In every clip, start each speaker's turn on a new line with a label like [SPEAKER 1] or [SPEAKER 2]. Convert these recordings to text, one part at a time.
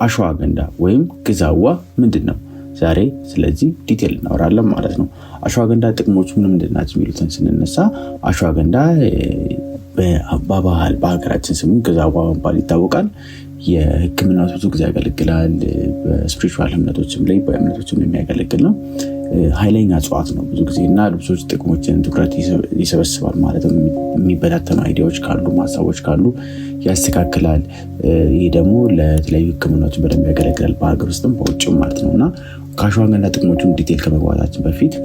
[SPEAKER 1] አሽዋገንዳ ወይም ግዛዋ ምንድን ነው? ዛሬ ስለዚህ detail እናወራለን ማለት ነው። አሽዋገንዳ ጥቅሞች ምን ምንድን ናቸው የሚሉትን ስንነሳ አሽዋገንዳ በባህል በሀገራችን ስሙ ግዛዋ በመባል ይታወቃል። የሕክምና ብዙ ጊዜ ያገለግላል። በ spiritual እምነቶችም ላይ በእምነቶችም የሚያገለግል ነው። ኃይለኛ እጽዋት ነው ብዙ ጊዜ እና ብዙ ጥቅሞችን ትኩረት ይሰበስባል። ማለትም የሚበታተኑ idea ዎች ካሉ፣ ሀሳቦች ካሉ ያስተካክላል። ይህ ደግሞ ለተለያዩ ሕክምናዎችን በደንብ ያገለግላል በሀገር ውስጥም በውጭም ማለት ነው። እና ከአሽዋገንዳ ጥቅሞቹን detail ከመግባታችን በፊት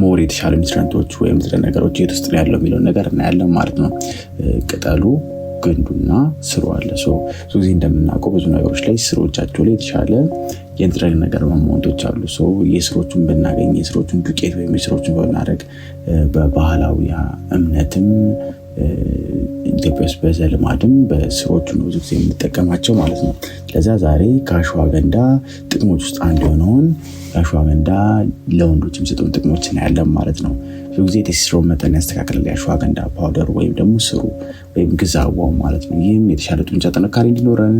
[SPEAKER 1] more የተሻለ nutrient ኦች ወይም ንጥረ ነገሮች የት ውስጥ ነው ያለው የሚለውን ነገር እናያለን ማለት ነው። ቅጠሉ፣ ግንዱና ስሩ አለ። ብዙ ጊዜ እንደምናውቀው ብዙ ነገሮች ላይ ስሮቻቸው ላይ የተሻለ የንጥረ ነገር መሟንቶች አሉ። የስሮቹን ብናገኝ፣ የስሮቹን ዱቄት ወይም የስሮቹን ብናደርግ በባህላዊ እምነትም ኢትዮጵያ ውስጥ በዘልማድም በስሮቹ ነው ብዙ ጊዜ የምንጠቀማቸው ማለት ነው። ለዛ ዛሬ ከአሽዋገንዳ ጥቅሞች ውስጥ አንዱ የሆነውን የአሽዋገንዳ ለወንዶች የሚሰጠውን ጥቅሞች እናያለን ማለት ነው። ብዙ ጊዜ የቴስቶስትሮን መጠን ያስተካክላል የአሽዋገንዳ powder ወይም ደግሞ ስሩ ወይም ግዛዋው ማለት ነው። ይህም የተሻለ ጡንቻ ጥንካሬ እንዲኖረን፣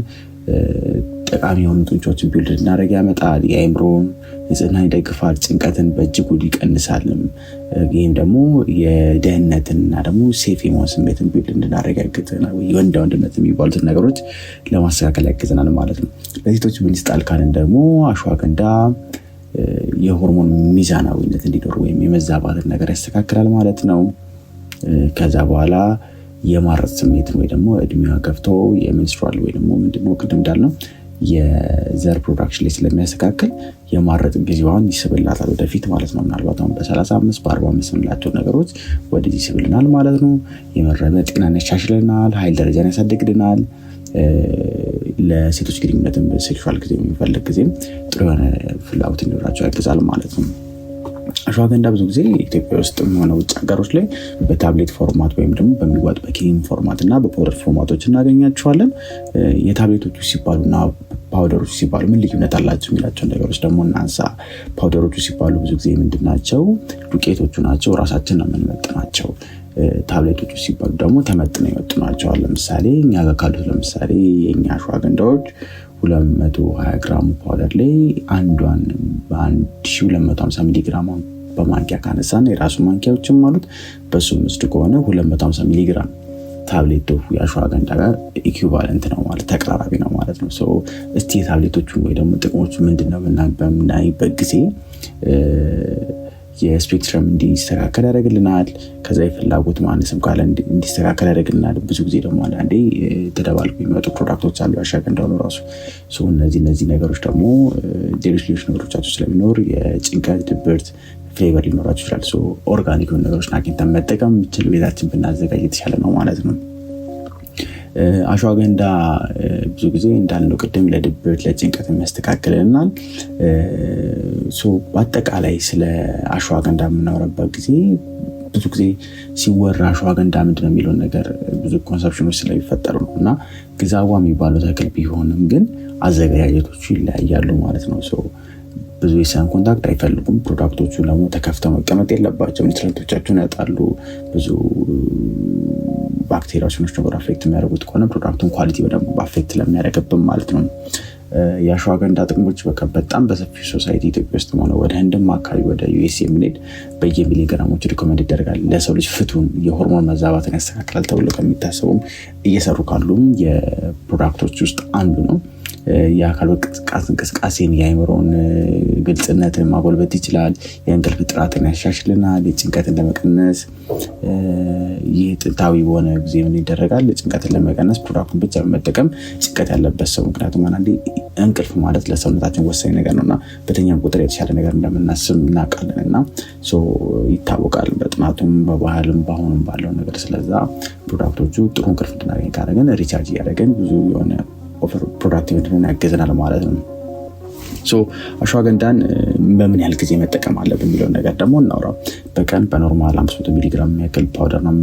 [SPEAKER 1] ጠቃሚ የሆኑ ጡንቻዎችን build እንድናደርግ ያመጣል። የአእምሮን ንጽህናን ይደግፋል። ጭንቀትን በእጅጉ ይቀንሳልም። ይህም ደግሞ የደህንነትን እና ደግሞ safe የመሆን ስሜትን build እንድናደርግ ያግዘናል። ወንዳ ወንድነት የሚባሉትን ነገሮች ለማስተካከል ያግዘናል ማለት ነው። ለሴቶች ምን ይሰጣል ካልን ደግሞ አሽዋገንዳ የሆርሞን ሚዛናዊነት እንዲኖር ወይም የመዛባትን ነገር ያስተካክላል ማለት ነው። ከዛ በኋላ የማረጥ ስሜትን ወይ ደግሞ እድሜዋ ገፍቶ የ menstrual ወይ ደግሞ ምንድነው ቅድም እንዳልነው የዘር production ላይ ስለሚያስተካክል የማረጥ ጊዜዋን ይስብላታል ወደፊት ማለት ነው። ምናልባት አሁን በ35 በ45 የምንላቸው ነገሮች ወደዚህ ይስብልናል ማለት ነው። የመራቢያ ጤናን ያሻሽልናል፣ ኃይል ደረጃን ያሳድግልናል። ለሴቶች ግንኙነትም sexual ጊዜ የሚፈልግ ጊዜም ጥሩ የሆነ ፍላጎት እንዲኖራቸው ያግዛል ማለት ነው። አሽዋገንዳ ብዙ ጊዜ ኢትዮጵያ ውስጥም ሆነ ውጭ ሀገሮች ላይ በ tablet format ወይም ደግሞ በሚዋጥ በኪኒን format እና በ powder format ኦች እናገኛቸዋለን። የታብሌቶቹ ሲባሉና powder ኦቹ ሲባሉ ምን ልዩነት አላቸው የሚላቸውን ነገሮች ደግሞ እናንሳ። powder ኦቹ ሲባሉ ብዙ ጊዜ ምንድን ናቸው? ዱቄቶቹ ናቸው፣ ራሳችን ነው የምንመጥናቸው። ታብሌቶቹ ሲባሉ ደግሞ ተመጥነው የመጡ ናቸው። ለምሳሌ እኛ ጋር ካሉት፣ ለምሳሌ የእኛ አሽዋገንዳዎች 220 ግራም powder ላይ አንዷን በ1250 ሚሊግራም በማንኪያ ካነሳን፣ የራሱ ማንኪያዎችም አሉት፣ በሱ ምስድ ከሆነ 250 ሚሊግራም ታብሌት የአሽዋገንዳ ጋር equivalent ነው ማለት፣ ተቀራራቢ ነው ማለት ነው። እስቲ የታብሌቶቹ ወይ ደግሞ ጥቅሞቹ ምንድን ነው በምናይበት ጊዜ የ spectrum እንዲስተካከል ያደርግልናል። ከዛ የፍላጎት ማነስም ካለ እንዲስተካከል ያደርግልናል። ብዙ ጊዜ ደግሞ አንዳንዴ ተደባልቆ የሚመጡ product ኦች አሉ አሽዋገንዳው ራሱ። እነዚህ ነገሮች ደግሞ ሌሎች ሌሎች ነገሮቻቸው ስለሚኖር የጭንቀት፣ ድብርት flavor ሊኖራቸው ይችላል። Organic የሆኑ ነገሮችን አግኝተን መጠቀም የምችል ቤታችን ብናዘጋጅ የተሻለ ነው ማለት ነው። አሽዋገንዳ ብዙ ጊዜ እንዳልነው ቅድም ለድብርት፣ ለጭንቀት የሚያስተካክልናል። በአጠቃላይ ስለ አሽዋገንዳ የምናወራበት ጊዜ ብዙ ጊዜ ሲወራ አሽዋገንዳ ምንድን ነው የሚለውን ነገር ብዙ conception ኦች ስለሚፈጠሩ ነው። እና ግዛዋ የሚባለው ተክል ቢሆንም ግን አዘገጃጀቶቹ ይለያያሉ ማለት ነው። ብዙ የ sun contact አይፈልጉም። Product ኦቹ ደግሞ ተከፍተው መቀመጥ የለባቸው። Nutrient ኦቻቸውን ያጣሉ። ብዙ ባክቴሪያዎች ነገር affect የሚያደርጉት ከሆነ product ኡን quality በደንብ affect ስለሚያደርግብን ማለት ነው። የአሽዋገንዳ ጥቅሞች በቃ በጣም በሰፊው society ኢትዮጵያ ውስጥ ሆነ ወደ ህንድም አካባቢ ወደ US የምንሄድ በየሚሊግራሞች recommend ይደረጋል። ለሰው ልጅ ፍቱን የሆርሞን መዛባትን ያስተካክላል ተብሎ ከሚታሰቡም እየሰሩ ካሉም የ product ኦች ውስጥ አንዱ ነው። የአካል ብቃት እንቅስቃሴን፣ የአእምሮን ግልጽነትን ማጎልበት ይችላል። የእንቅልፍ ጥራትን ያሻሽልናል። የጭንቀትን ለመቀነስ ይህ ጥንታዊ በሆነ ጊዜ ምን ይደረጋል? ጭንቀትን ለመቀነስ product ኡን ብቻ በመጠቀም ጭንቀት ያለበት ሰው፣ ምክንያቱም አንዳንዴ እንቅልፍ ማለት ለሰውነታችን ወሳኝ ነገር ነው እና በተኛም ቁጥር የተሻለ ነገር እንደምናስብ እናውቃለን እና ይታወቃል በጥናቱም በባህልም በአሁኑም ባለው ነገር። ስለዛ product ኦቹ ጥሩ እንቅልፍ እንድናገኝ ካደረገን recharge እያደረገን ብዙ የሆነ productive እንድንሆን ያገዘናል ማለት ነው። አሽዋገንዳን በምን ያህል ጊዜ መጠቀም አለብን የሚለውን ነገር ደግሞ እናውራው። በቀን በ normal 500 ሚሊግራም የሚያክል powder ነው፣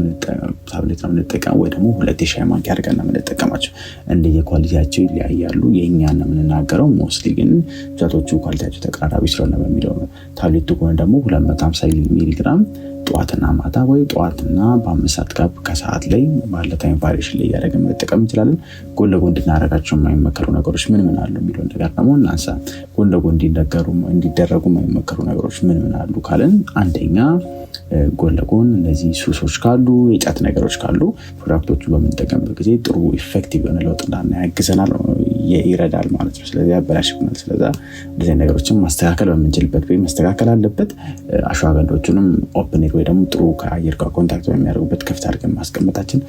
[SPEAKER 1] ታብሌት ነው የምንጠቀም ወይ ደግሞ 2 የሻይ ማንኪያ አድርገን ነው የምንጠቀማቸው። እንደየ quality ያቸው ይለያያሉ። የእኛን ነው የምንናገረው። Mostly ግን ብዛቶቹ quality ያቸው ተቀራራቢ ስለሆነ በሚለው ነው። ታብሌቱ ከሆነ ደግሞ 250 ሚሊግራም ጠዋትና ማታ ወይ ጠዋትና በ5 ሰዓት gap ከሰዓት ላይ ባለ time variation ላይ እያደረግን መጠቀም እንችላለን። ጎን ለጎን እንድናደርጋቸው የማይመከሩ ነገሮች ምን ምን አሉ የሚለውን ነገር ደግሞ እናንሳ። ጎን ለጎን እንዲደረጉ የማይመከሩ ነገሮች ምን ምን አሉ ካልን፣ አንደኛ ጎን ለጎን እነዚህ ሱሶች ካሉ፣ የጫት ነገሮች ካሉ product ኦቹ በምንጠቀምበት ጊዜ ጥሩ effective የሆነ ለውጥ እንዳናይ ያግዘናል፣ ይረዳል ማለት ነው። ስለዚህ ያበላሽብናል። ስለዛ እንደዚህ ነገሮችን ማስተካከል በምንችልበት ወይ መስተካከል አለበት። Ashwagandha ዎቹንም open ወይ ደግሞ ጥሩ ከአየር ጋር contact በሚያደርጉበት ክፍት አድርገን ማስቀመጣችን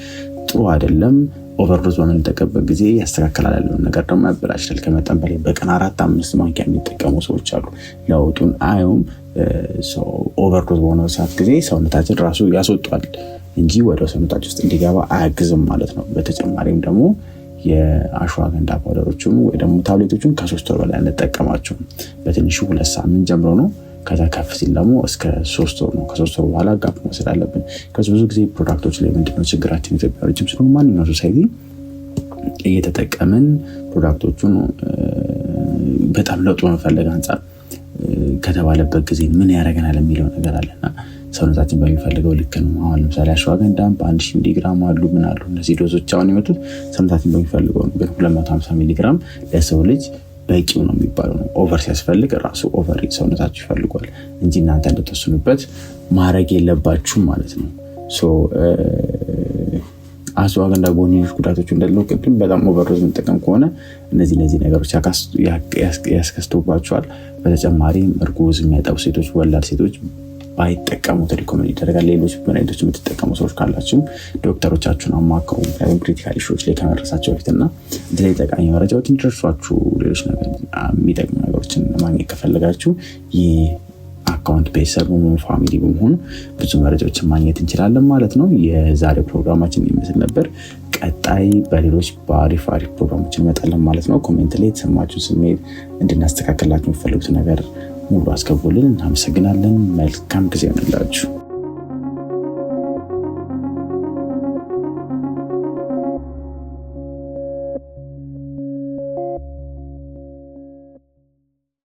[SPEAKER 1] ጥሩ አይደለም። Overdose በምንጠቀምበት ጊዜ ያስተካከላል ያለውን ነገር ደግሞ ያበላሻል። ከመጠን በላይ በቀን አራት አምስት ማንኪያ የሚጠቀሙ ሰዎች አሉ። ለውጡን አዩም። Overdose በሆነ ሰዓት ጊዜ ሰውነታችን ራሱ ያስወጧል እንጂ ወደ ሰውነታችን ውስጥ እንዲገባ አያግዝም ማለት ነው። በተጨማሪም ደግሞ የ ashwagandha powder ኦቹን ወይ ደግሞ ታብሌቶቹን ከ3 ወር በላይ አንጠቀማቸውም። በትንሹ 2 ሳምንት ጀምሮ ነው። ከዛ ከፍ ሲል ደግሞ እስከ 3 ወር ነው። ከ3 ወር በኋላ gap መውሰድ አለብን። ከዚ ብዙ ጊዜ product ኦች ላይ ምንድነው ችግራችን? ኢትዮጵያኖችም ስለሆኑ ማንኛው society እየተጠቀምን product ኦቹን በጣም ለውጥ በመፈለግ አንጻር ከተባለበት ጊዜ ምን ያደርገናል የሚለው ነገር አለና ሰውነታችን በሚፈልገው ልክ ነው። አሁን ለምሳሌ ashwagandha ም በ1000 ሚሊግራም አሉ፣ ምን አሉ፣ እነዚህ dose ኦች አሁን የመጡት ሰውነታችን በሚፈልገው ነው። ግን 250 ሚሊግራም ለሰው ልጅ በቂው ነው የሚባለው ነው። Over ሲያስፈልግ ራሱ over ሰውነታችሁ ይፈልጓል እንጂ እናንተ እንድትወስኑበት ማድረግ የለባችሁም ማለት ነው። Ashwagandha ጎንዮሽ ጉዳቶች እንዳለው ቅድም በጣም overdose የምንጠቀም ከሆነ እነዚህ ነገሮች ያስከስቱባቸዋል። በተጨማሪም እርጉዝ፣ የሚያጠቡ ሴቶች፣ ወላድ ሴቶች ባይጠቀሙት recommend ይደረጋል። ሌሎች መድኃኒቶች የምትጠቀሙ ሰዎች ካላችሁም ዶክተሮቻችሁን አማክሩ። ምክንያቱም critical issue ዎች ላይ ከመድረሳቸው በፊት እና እንደዚህ ጠቃሚ መረጃዎች እንዲደርሷችሁ፣ ሌሎች ነገር የሚጠቅሙ ነገሮችን ማግኘት ከፈለጋችሁ ይህ account ቤተሰብ በመሆኑ፣ family በመሆኑ ብዙ መረጃዎችን ማግኘት እንችላለን ማለት ነው። የዛሬው ፕሮግራማችን ይመስል ነበር። ቀጣይ በሌሎች በአሪፍ አሪፍ ፕሮግራሞች እንመጣለን ማለት ነው። Comment ላይ የተሰማችሁን ስሜት፣ እንድናስተካከላችሁ የምትፈልጉት ነገር ሙሉ አስገቡልን። እናመሰግናለን። መልካም ጊዜ ይሆንላችሁ።